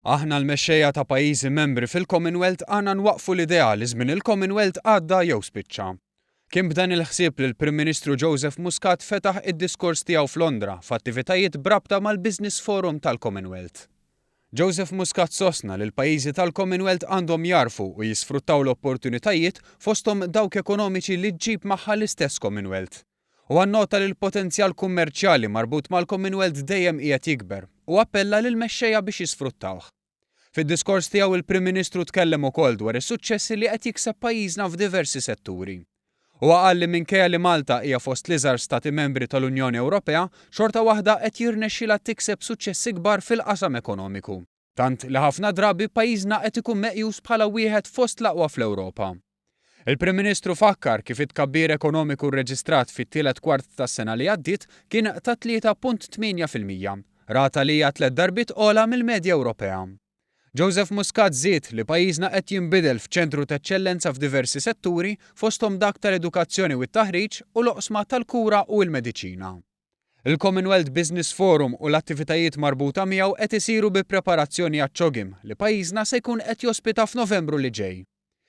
Aħna l-mexxejja ta' pajjiżi membri fil-Commonwealth għandna nwaqqfu l-idea li żmien il-Commonwealth għadda jew spiċċa. Kien b'dan il-ħsieb li l-Prim Ministru Joseph Muscat fetaħ id-diskors tiegħu f'Londra f'attivitajiet b'rabta mal-Business Forum tal-Commonwealth. Joseph Muscat sostna li l-pajjiżi tal-Commonwealth għandhom jagħrfu u jisfruttaw l-opportunitajiet fosthom dawk ekonomiċi li ġġib magħha l-istess Commonwealth. Huwa nnota li l-potenzjal kummerċjali marbut mal-Commonwealth dejjem qiegħed jikber u appella lill-mexxejja biex jisfruttawh. Fid-diskors tiegħu il-Prim Ministru tkellem ukoll dwar is-suċċessi li qed jikseb pajjiżna f'diversi setturi. Huwa qal li minkejja li Malta hija fost l-iżgħar stati membri tal-Unjoni Ewropea, xorta waħda qed jirnexxilha tikseb suċċessi kbar fil-qasam ekonomiku. Tant li ħafna drabi pajjiżna qed ikun meqjus bħala wieħed fost l-aqwa fl-Ewropa. Il-Prim Ministru fakkar kif it-tkabbir ekonomiku rreġistrat fit-tielet kwart tas-sena li għaddiet kien ta' 3.8%, rata li hija tlett darbiet ogħla mill-medja Ewropea. Joseph Muscat żied li pajjiżna qed jinbidel f'ċentru t'eċċellenza f'diversi setturi fosthom dak tal-edukazzjoni u t-taħriġ u l-oqsma tal-kura u l-mediċina. Il-Commonwealth Business Forum u l-attivitajiet marbuta miegħu qed isiru bi preparazzjoni għaċ-CHOGM li pajjiżna se jkun qed jospita f'Novembru li ġej.